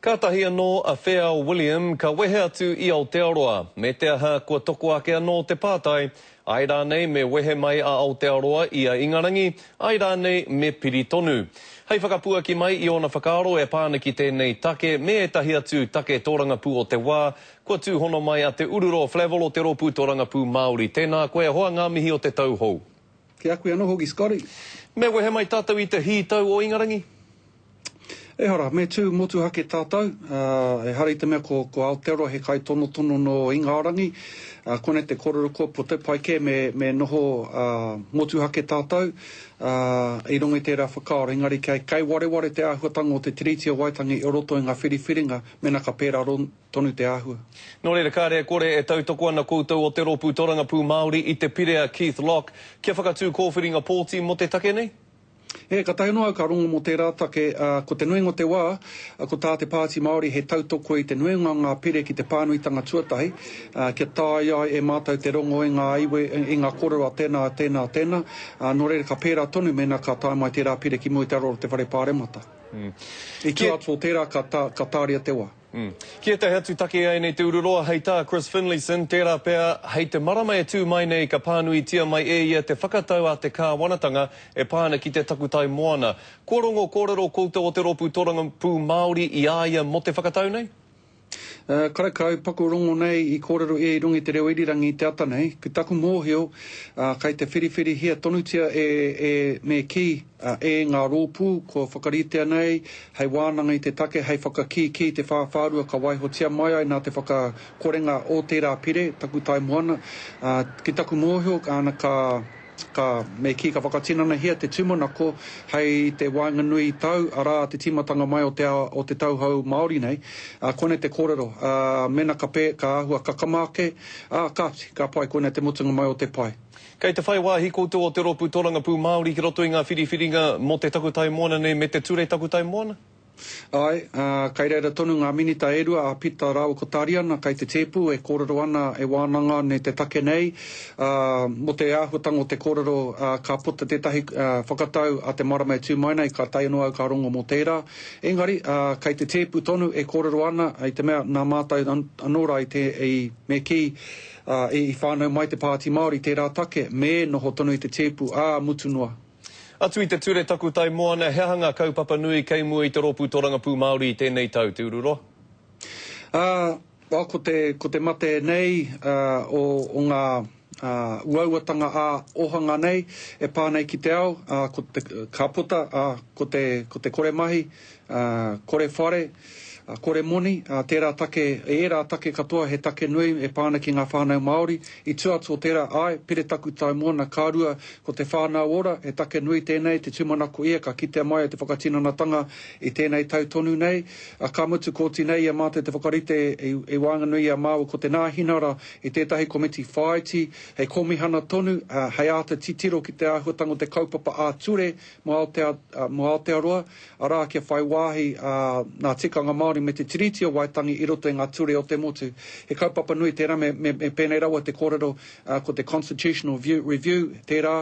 Kātahi anō a Wheao William ka wehe atu i Aotearoa, me te aha kua toko ake anō te pātai, āe rānei me wehe mai a Aotearoa i a Ingarangi, āe rānei me piri tonu? Hei whakapuaki mai i ōna whakaaro e pā ana ki tēnei take me ētahi atu take tōrangapū o te wā, kua tūhono mai a Te Ururoa Flavell o te Rōpū Tōrangapū Māori. Tēnā koe e hoa, ngā mihi o te tau hou. Ki a koe anō hoki Scotty. Me wehe mai tātou i te hītau o Ingarangi? Ehara, me tū motuhake tātou, ā, ehara i te mea ko, ko Aotearoa he kaitonotono nō Ingarangi, ā, konei te kōrero kua puta, pai kē me, me noho, ā, motuhake tātou, ā, i runga i tērā whakaaro. Engari kei, kei wareware te āhuatanga o te Tiriti o Waitangi i roto i ngā whiriwhiringa, mēnā ka pērā tonu te āhua. Nō reira, kāre e kore e tautoko ana koutou o te Rōpū Torangapū Māori i te pire a Keith Locke kia whakatū kōwhiringa pōti mō te take nei? E, ka tae noa au ka rongo mō tērā take, ā, ko te nuinga o te wā, ko tā te Pāti Māori he tautoko i te nuinga o ngā pire ki te pānuitanga tuatahi, ā, kia taea ai e mātou te rongo i ngā iwi, i ngā kōrero a tēnā, a tēnā, a tēnā, ā, nō reira ka pērā tonu mēnā ka tae mai tērā pire ki mua i te aroaro o te Whare Pāremata. I tua atu o tērā ka, ka tāria te wā. Ki ētahi atu take ēnei Te Ururoa, hei tā Chris Finlayson, tērā pea hei te marama e tū mai nei ka pānuitia mai e ia te whakatau a te kāwanatanga e pā ana ki te takutai moana. Kua rongo kōrero koutou o te Rōpū Torangapū Māori i a ia mō te whakatau nei? Karekau, paku rongo nei i kōrero ia i runga i te reo irirangi i te ata nei. Ki taku mōhio, kei te whiriwhirihia tonutia e, e, me kī, e ngā rōpū kua whakaritea nei hei wānanga i te take, hei whakakīkī i te whāwhārua ka waihotia mai ai nā te whakakorenga o tērā pire, Takutai Moana. Ki taku mōhio, āna ka, ka, me kī ka whakatinanahia te tūmanako hei te waenganui tau, arā, te tīmatanga mai o te ao, o te tau hou Māori nei. Koinei te kōrero, ā, mēnā ka pē, ka āhua kakama ake, ā, kāti, ka pai, koinei te mutunga mai o te pai. Kei te whai wāhi koutou o te Rōpū Torangapū Māori ki roto i ngā whiriwhiringa mō te takutai moana nei me te ture takutai moana? Āe, ā, kei reira tonu ngā minita e rua, a Pita rāua ko Tariana, kei te tēpu e kōrero ana, e wānanga ana i te take nei, ā, mō te āhuatanga o te kōrero, ā, ka puta tētahi, ā, whakatau a te marama e tū mai nei, ka tae anō au ka rongo mō tērā. Engari, ā, kei te tēpu tonu e kōrero ana, i te mea nā mātou anō rā i te, i, me kī, Ā, i whānau mai te Pāti Māori tērā take, me noho tonu i te tēpu, ā, mutu noa. Atu i te ture takutai moana, he aha ngā kaupapa nui kei mua i te Rōpū Torangapū Māori i tēnei tau, Te Ururoa? Ā, well, ko te, ko te mate nei, ā, o, o ngā, ā, uauatanga ā-ohanga nei e pā nei ki te ao, ā, ko te, ka puta, ā, ko te, ko te kore mahi, ā, kore whare, ā, kore moni, ā, tērā take, ērā take katoa he take nui e pā ana ki ngā whānau Māori. I tua atu o tērā, āe, pire takutai moana, ka rua, ko te whānau ora, he take nui tēnei, te tūmanako ia ka kitea mai e te whakatinanatanga i tēnei tau tonu nei, ā, ka mutu kōti nei i a mātou te whakarite i, i waenganui i a māua ko te Nāhinara i tētahi komiti whāiti, hei kōmihana tonu, ā, hei āta titiro ki te āhuatanga o te kaupapa ā-ture mō Aotea, mō Aotearoa, arā, kia whai wāhi ngā tikanga Māori me te Tiriti o Waitangi i roto i ngā ture o te motu. He kaupapa nui tērā, me, me, me pēnei rawa te kōrero, ko te Constitutional View, Review tērā,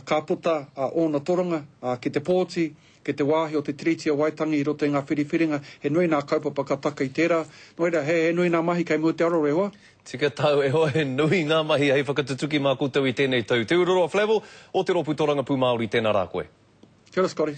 ka puta ōna toronga ki te pōti, ki te wāhi o te Tiriti o Waitangi i roto i ngā whiriwhiringa, he nui nā kaupapa ka taka i tērā. Nō reira, he, he nui nā mahi kei mua i te aroaro, e hoa. Tika tāu e hoa, he nui ngā mahi hei whakatutuki mā koutou i tēnei tau. Te Ururoa Flavell, o Te Rōpū Torangapū Māori, tēnā rā koe. Kia ora Scotty.